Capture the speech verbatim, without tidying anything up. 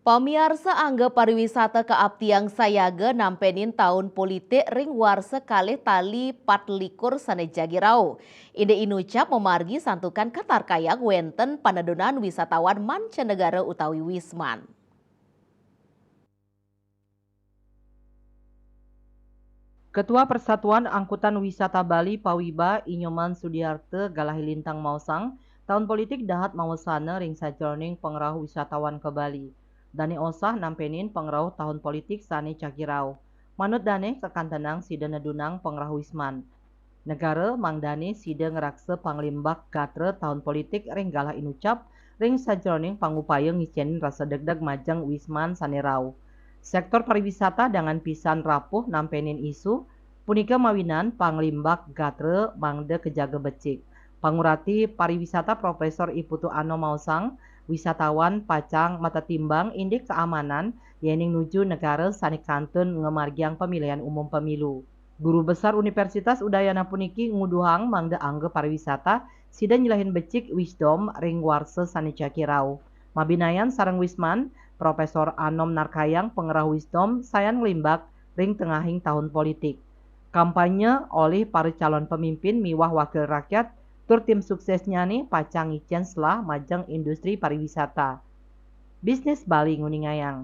Pamiarsa, angga pariwisata kaaptiang sayaga nampenin taun politik ring warsa kalih tali patlikur sane jagi rauh. Indik inucap mamargi santukan katarkayang wenten panedunan wisatawan mancanegara utawi wisman. Ketua Persatuan Angkutan Wisata Bali Pawiba, I Nyoman Sudiarta Galahi Lintang maosang, taun politik dahat mawesana ring sajeroning pangrauh wisatawan ka Bali. Dane osah nampenin pangrauh taun politik sane jagi rauh. Manut dane, kakantenang sida nedunang pangrauh wisman negara, mangdane sida ngraksa panglimbak gatra taun politik ring galah inucap, ring sajeroning pangupaya ngicenin rasa degdeg majeng wisman sane rauh. Sektor pariwisata dangan pisan rapuh nampenin isu, punika mawinan panglimbak gatra mangda kajaga becik. Pangurati pariwisata Profesor I Putu Anom maosang, wisatawan pacang matetimbang indik kaamanan yening nuju negara sane kantun ngamargiang pamilihan umum pemilu. Guru Besar Universitas Udayana puniki nguduhang mangda angga pariwisata sida nyelehin becik wisdom ring warsa sane jagi rauh. Mabinayan sareng wisman, Profesor Anom narkayang pangrauh wisdom sayan nglimbak ring tengahing taun politik. Kampanye olih para calon pemimpin miwah wakil rakyat tur tim suksesnyane pacang ngicen selah majeng industri pariwisata. Bisnis Bali nguningayang.